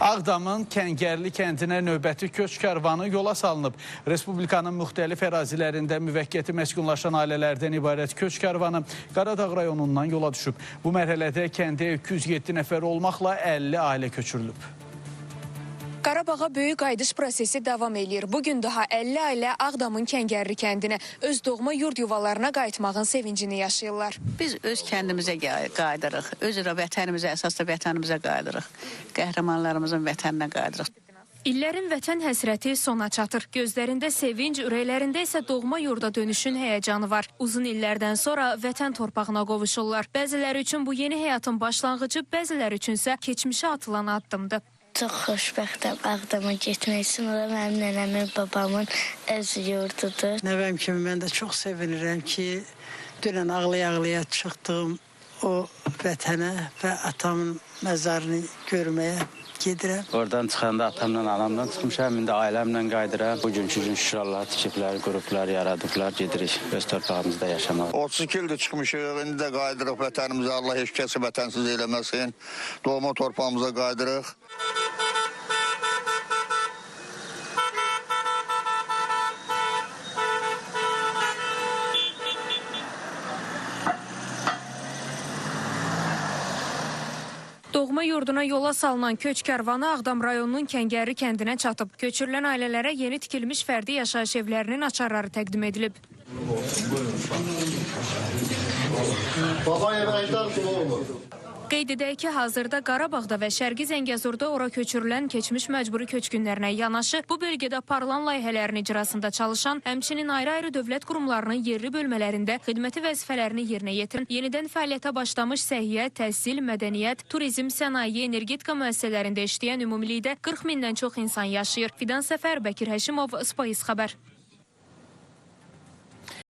Ağdamın Kəngərli kəndinə növbəti köç karvanı yola salınıb. Respublikanın müxtəlif ərazilərində müvəqqəti məskunlaşan ailələrdən ibarət köç karvanı Qaradağ rayonundan yola düşüb. Bu mərhələdə kəndə 207 nəfər olmaqla 50 ailə köçürülüb. Qarabağa böyük qayıdış prosesi davam eləyir. Bugün daha 50 ailə Ağdamın Kəngərli kəndinə, öz doğma yurd yuvalarına qayıtmağın sevincini yaşayırlar. Biz öz kəndimizə qayıdırıq, öz vətənimizə, əsas da vətənimizə qayıdırıq. Qəhrəmanlarımızın vətəninə qayıdırıq. İllərin vətən həsrəti sona çatır. Gözlərində sevinc, ürəklərində isə doğma yurda dönüşün həyəcanı var. Uzun illərdən sonra vətən torpağına qovuşurlar. Bəziləri üçün bu yeni həyatın başlanğıcı, bəziləri üçünsə keçmişə atılan addımdır. Çox xoşbəxtəm Ağdama getmək üçün. O da mənim nənəmin, babamın öz yurdudur. Nəvəm kimi mən də çox sevinirəm ki, dünən ağlaya-ağlaya çıxdığım o vətənə və atamın məzarını görməyə gedirəm. Oradan çıxanda atamla, anamdan çıxmışam, indi ailəmlə qayıdıram. Bugünkü gün şükür Allaha tikiblər, qruplar yaradıblar, gedirik öz torpağımızda yaşamağa. 32 ildir çıxmışıq, indi də qayıdırıq vətənimizə. Allah heç kəsi vətənsiz eləməsin. Doğma torpağımıza qayıdırıq. Doğma yurduna yola salınan köç karvanı Ağdam rayonunun Kəngərli kəndinə çatıb. Köçürülən ailələrə yeni tikilmiş fərdi yaşayış evlərinin açarları təqdim edilib. Baba yeməklər olmur. Qeyd edək ki, hazırda Qarabağda və Şərqi Zəngəzurda ora köçürülən keçmiş məcburi köçkünlərinə yanaşı, bu bölgədə aparılan layihələrin icrasında çalışan, həmçinin ayrı-ayrı dövlət qurumlarının yerli bölmələrində xidməti vəzifələrini yerinə yetirən, yenidən fəaliyyətə başlamış səhiyyə, təhsil, mədəniyyət, turizm, sənaye, energetika müəssisələrində işləyən ümumilikdə 40 mindən çox insan yaşayır. Fidan Səfər, Bəkir Həşimov, Spayız xəbər.